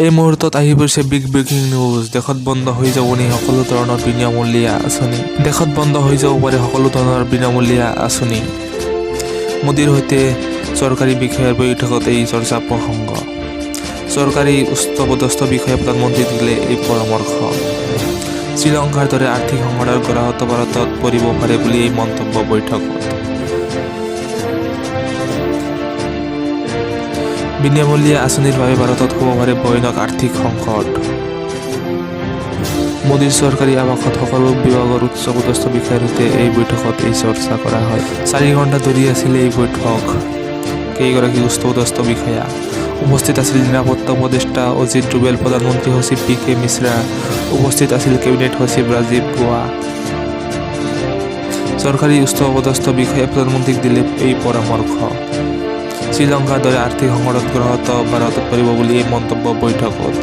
এই মুহূৰ্তত আহি পৰিছে বিগ ব্ৰেকিং নিউজ। দেশত বন্ধ হৈ যাব নি সকলো ধৰণৰ বিনামূলীয়া আঁচনি? দেশত বন্ধ হৈ যাব পাৰে সকলো ধৰণৰ বিনামূলীয়া আঁচনি। মোদীৰ সৈতে চৰকাৰী বিষয়াৰ বৈঠকত এই চৰ্চা প্ৰসংগ। চৰকাৰী উচ্চপদস্থ বিষয়াই প্ৰধানমন্ত্ৰীক দিলে এই পৰামৰ্শ। শ্ৰীলংকাৰ দৰে আৰ্থিক সংকটৰ গ্ৰাসত ভাৰতত পৰিব পাৰে বুলি এই মন্তব্য বৈঠকত। বিনামূলীয়া আঁচনিৰ বাবে ভাৰতত হ'ব পাৰে ভয়ানক আৰ্থিক সংকট। মোদীৰ চৰকাৰী আৱাসত সকলো বিভাগৰ উচ্চপদস্থ বিষয়াৰ সৈতে এই বৈঠকত এই চৰ্চা কৰা হয়। 4 ঘণ্টা ধৰি আছিল এই বৈঠক। কেইগৰাকী উচ্চপদস্থ বিষয়া উপস্থিত আছিল। নিৰাপত্তা উপদেষ্টা অজিত ডোভাল, প্ৰধানমন্ত্ৰী সচিব পি কে মিশ্ৰা উপস্থিত আছিল, কেবিনেট সচিব ৰাজীৱ গৌবা। চৰকাৰী উচ্চপদস্থ বিষয়াই প্ৰধানমন্ত্ৰীক দিলে এই পৰামৰ্শ। শ্ৰীলংকাৰ দৰে আৰ্থিক সংকটত গ্ৰাসত ভাৰতত পৰিব বুলি এই মন্তব্য বৈঠকত।